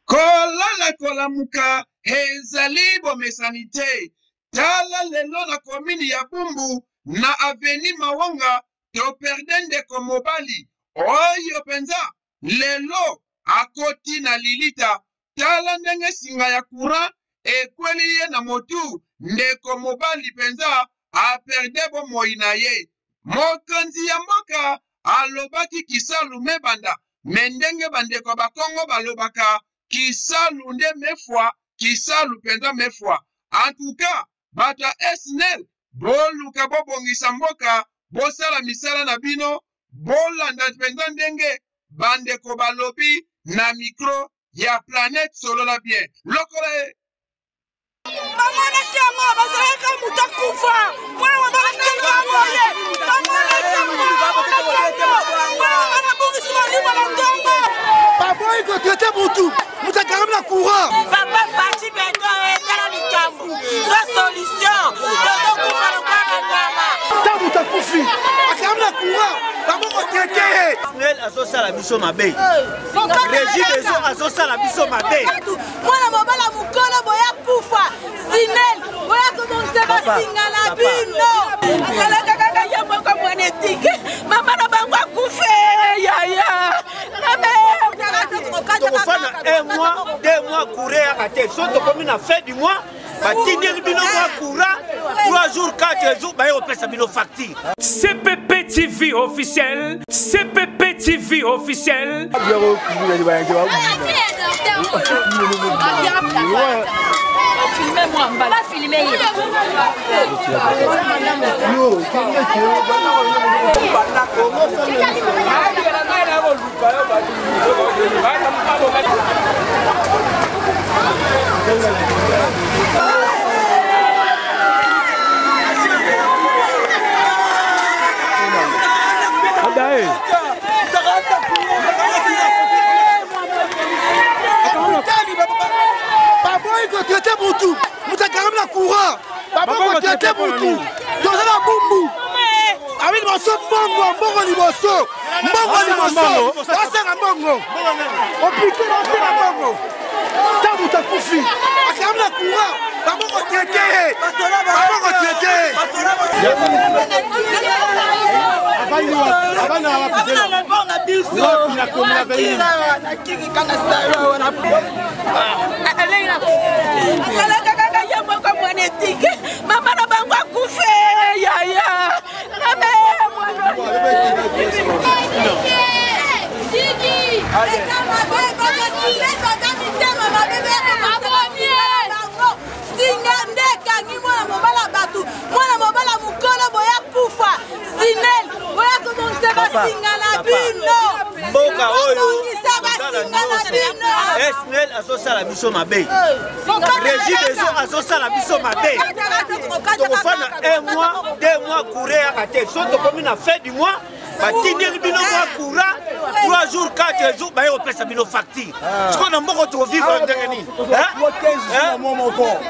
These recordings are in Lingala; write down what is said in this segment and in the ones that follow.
Kolala kolamuka ezali bomesani te. Tala lelo na commune ya Bumbu na avenue Mawanga to perde ndeko mobali oyo penza lelo akoti na lilita. Tala ndenge singa ya courant ekweli ye na motu, ndeko mobali penza a perde bomoi na ye. Mokonzi ya mboka alobaki kisalu mebanda me ndenge bandeko ya bakongo balobaka kisalu nde mefwa kisalu mpenza mefwa. En tout cas bato ya SNEL boluka bobongisa mboka, bosala misala na bino, bolanda mpenza ndenge bandeko balobi na micro ya Planète Solola Bien lokola ye. Bamonaki yango bazalaka moto akufa mwana babalakaka boye bamonaki yango mwana bongisi molimo na ntongo. Baboyi kotraite mutu, mutu akangami na courant. Papa Fatshi Beton etala likambo zwa solution, tozokufa lokola banyama. Ntango moto akufi akangami na courant, bango kotraite ye. Snel azosala biso mabe, Regideso azosala biso mabe. Mwana mobala mokolo boya kufa, Sinel boya kobongisa basinga na bino. Azalaka kaka ye moko mwana etike, mama na bango akufe yaya. Tokofanda un mois, 2 mois courant eyaka te. So tokomi na fin du mois, batindeli bino mwa courant 3 jours, 4 jours, baye kopesa bino facture. CPP TV officiel, CPP TV officiel. Baboyi kotraite mutu, mutu akangami na courant, baboyi kotraite mutu, toza na Bumbu abi liboso mbongo, mbongo liboso, mbongo liboso, basenga mbongo opite, basenga mbongo. Ntango moto akufi akangami na courant, bango kotraite ye, bango kotraite ye. Azalaka kaka ye moko mwana etike, mama na bango akufe yaya. Singa nde ekangi mwana mobala bato, mwana mobala mokolo boya kufa, Sinel boya kobongisa basinga na bino. Mboka oyo bobongisa basinga na bino. Snel azosala biso mabe, Regideso azosala biso mabe. Tokofanda un mois, 2 mois courant eyaka te. So tokomi na fin du mois, batindeli bino mwa courant 3 jours, 4 jours, baye kopesa bino facture. Sikoyo na mboka tokovivre ndenge nini?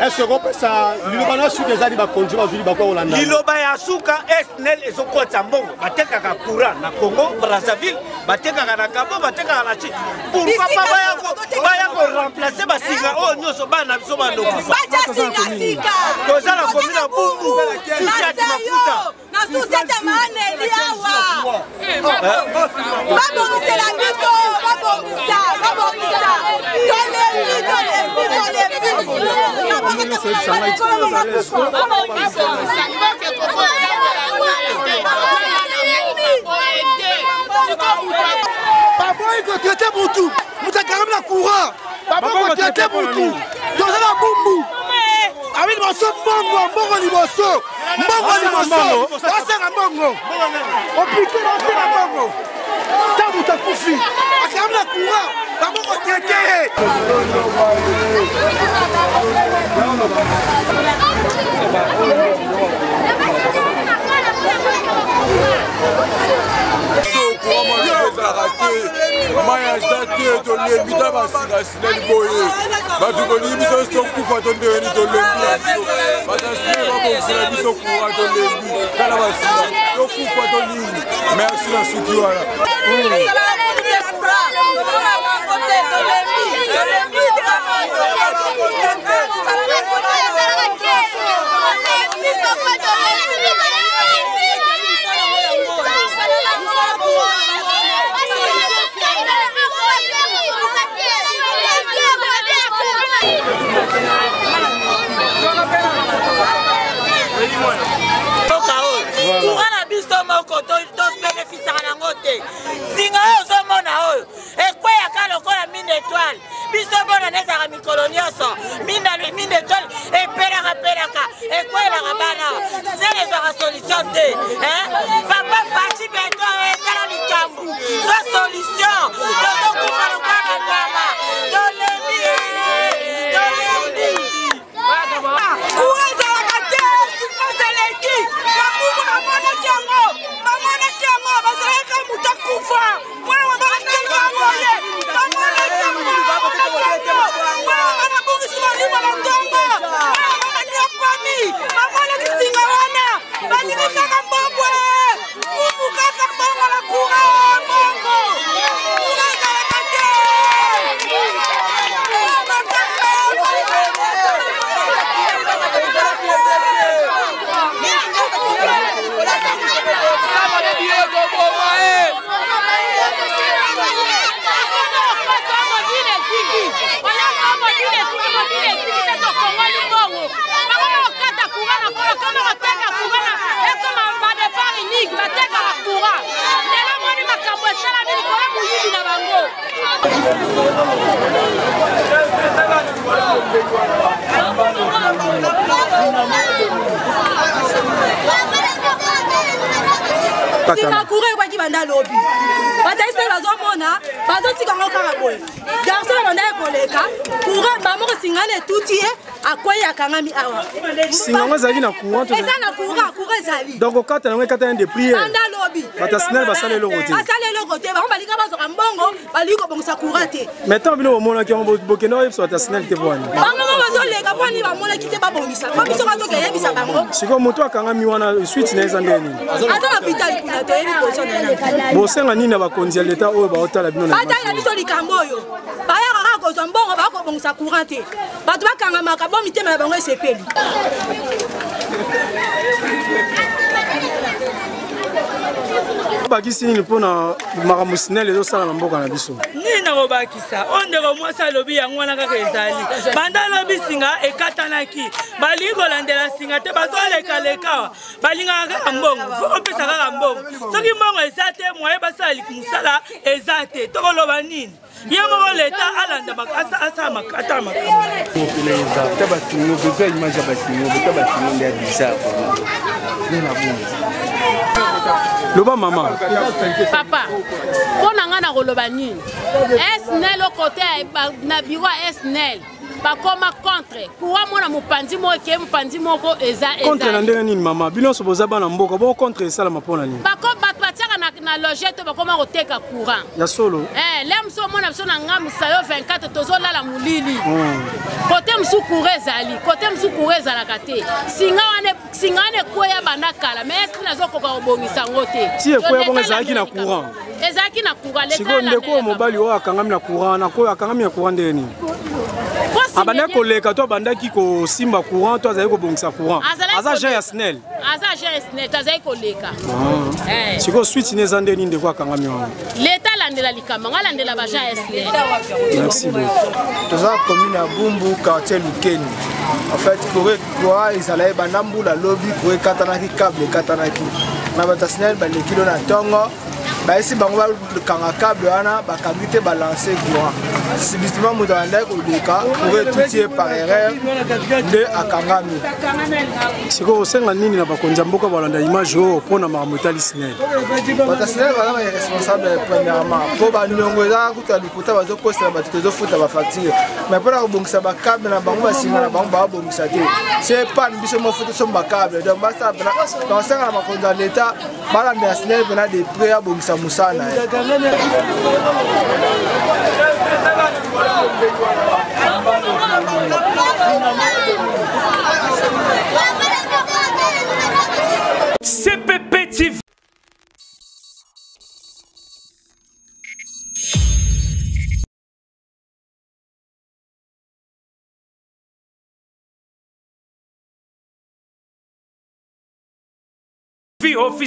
Est-ce kopesa liloba na suka ezali bakonzi bazwi libaku ya kolanda? Liloba ya suka, Snel ezokotisa mbongo, batekaka courant na Congo Brazzaville, batekaka na Gabon, batekaka na Chine. Pourquoi pas baya koremplace basinga oyo nyonso bana na biso bandokufa? Toza na komi na Bumbu susiati mafuta na susiete maaneli awa, babongisela biso, babongisa, babongisa, tolembi, tolembi, tolembi. Baboyi kotraite mutu, mutu akangami na courant, baboyi kotraite mutu, toza na Bumbu abi liboso mbongo, mbongo liboso, mbongo liboso, basenga mbongo opite, basenga mbongo. Ntango moto akufi akangami na courant, bango kotraite ye. Ezalaka te, mai aza te, tolembi ta basinga Sineli boye. Bato tolingi biso tokufa to ndenge nini? Tolembi na biso. Bato ya Sineli babongisela biso courant, tolembi tala basinga, tokufa to nini? Merci, na suki wana. yango te. Singa oyo ozomona oyo ekweyaka lokola mine etoile. Biso bona nezalaka mikolo nyonso minda mine etoile epelaka pelaka ekweyelaka bana. Snel ezwaka solution te. Papa Fatshi Beton etala likambo zwa solution, tozokufa lokola banyama, tolembi tolembi. Courant ezalaka te, souffrance eleki. Babubu bamonaki yango, bamonaki yango, bazalaki kaka moto akufa. Mwana mama akelaka boye, bamonaki yango, bamonaki yango. Mwana mama nabungisi molimo na ntongo, mwana mama niokwami, bamonaki singa wana, balingi kaka mbongo, bubu kaka mbongo na courant, mbongo. Courant ezalaka te. Nsima courant ekwaki banda lobi, bazali se bazomona bazotika yango kaka boye. Garçon na bandaki koleka courant bamoko singana etuti ye akwei akangami awa. Singa yango ezalaki na courant? Eza na courant, courant ezali. Donc okata yango ekata de prière banda lobi. Bato SNEL basala eloko te. Basala eloko te, bango balinga bazwaka mbongo, balingi kobongisa courant te. Mais ntango bino bomonaki yango, bokende oyebisa bato SNEL te bwani? Bango mo bazoleka mponi bamonaki te babongisa, po biso katoke yebisa bango. Sikoyo moto akangami wana, suite na eza ndenge nini? Aza na hôpital kuna, toyebi position na ye. Bosenga nini na bakonzi ya leta oyo baotala bino na Batalela biso likambo oyo, bayaka kaka kozwa mbongo, bakobongisa courant te, bato bakangamaka bo mitema na bango esepeli. Bakisi nini mpona makambo SNEL ezosala na mboka na biso? Nini nakobakisa? Oyo ndeko mwasi alobi yango wana kaka ezali. Banda alobi singa ekatanaki, balingi kolandela singa te, bazolekaleka, balingaka kaka mbongo. Fo kopesa kaka mbongo. Soki mbongo eza te, moye basala mosala eza te. Tokoloba nini? Ye moko leta alanda asala ata makambo. Ta basingo besoin image ya basingo, ta basingo nde ya bizarre nde na bongo. Loba mama. Papa, mpo na ngai na koloba nini? SNEL okote na biro ya SNEL bakoma contre courant, mona mopanzi moko eke, mopanzi moko eza. Contre na ndenge nini mama? Bino nyonso boza bana mboka, bo contre esalama mpo na nini? Bako bato batiaka na loge to bakoma koteka courant. Ya solo? Le mosu omona biso na ngambu sayo 24 tozolala molili. Kote mosu courant ezali, kote mosu courant ezalaka te. Singa wana, singa wana ekweya banda kala, mais eske nazokoka kobongisa yango te? Ti ekweya bongo, ezalaki na courant? Ezalaki na courant. Sikoyo ndeko oyo mobali oyo akangami na courant, na koyo akangami na courant ndenge nini? Abandaki koleka to abandaki kosimba courant to azalaki kobongisa courant? Aza agent ya SNEL? Aza agent ya SNEL, azalaki koleka. Sikoyo suite ne eza nde nini, ndeko akangami wana? Leta alandela likambo yango, alandela baagent ya SNEL. Merci beaucoup. Toza commune ya Bumbu, quartier Lukeni. En fait, courant ezalaki banda mbula lobi, courant ekatanaki, câble ekatanaki na bato ya SNEL baleki lo na ntongo, bayesi bango bakanga câble wana, bakangi te, balance courant subitement, moto abandaki koleka, courant etuti ye par erreur, nde akangami. Sikoyo osenga nini na bakonzi ya mboka balanda image oyo mpona makambo etali SNEL? Bato ya SNEL baza baresponsable premièrement, mpo baniongo eza kuta ya lokuta, bazokosela bato, tozofuta bafacture, mais mpona kobongisa bacâble na bango, basinga na bango babongisa te, se pane biso mofuta so bacâble. Donc basala, bakosenga na bakonzi ya leta balandela SNEL mpena de près, abongisa mosala na ye. CPP TV. Officiel.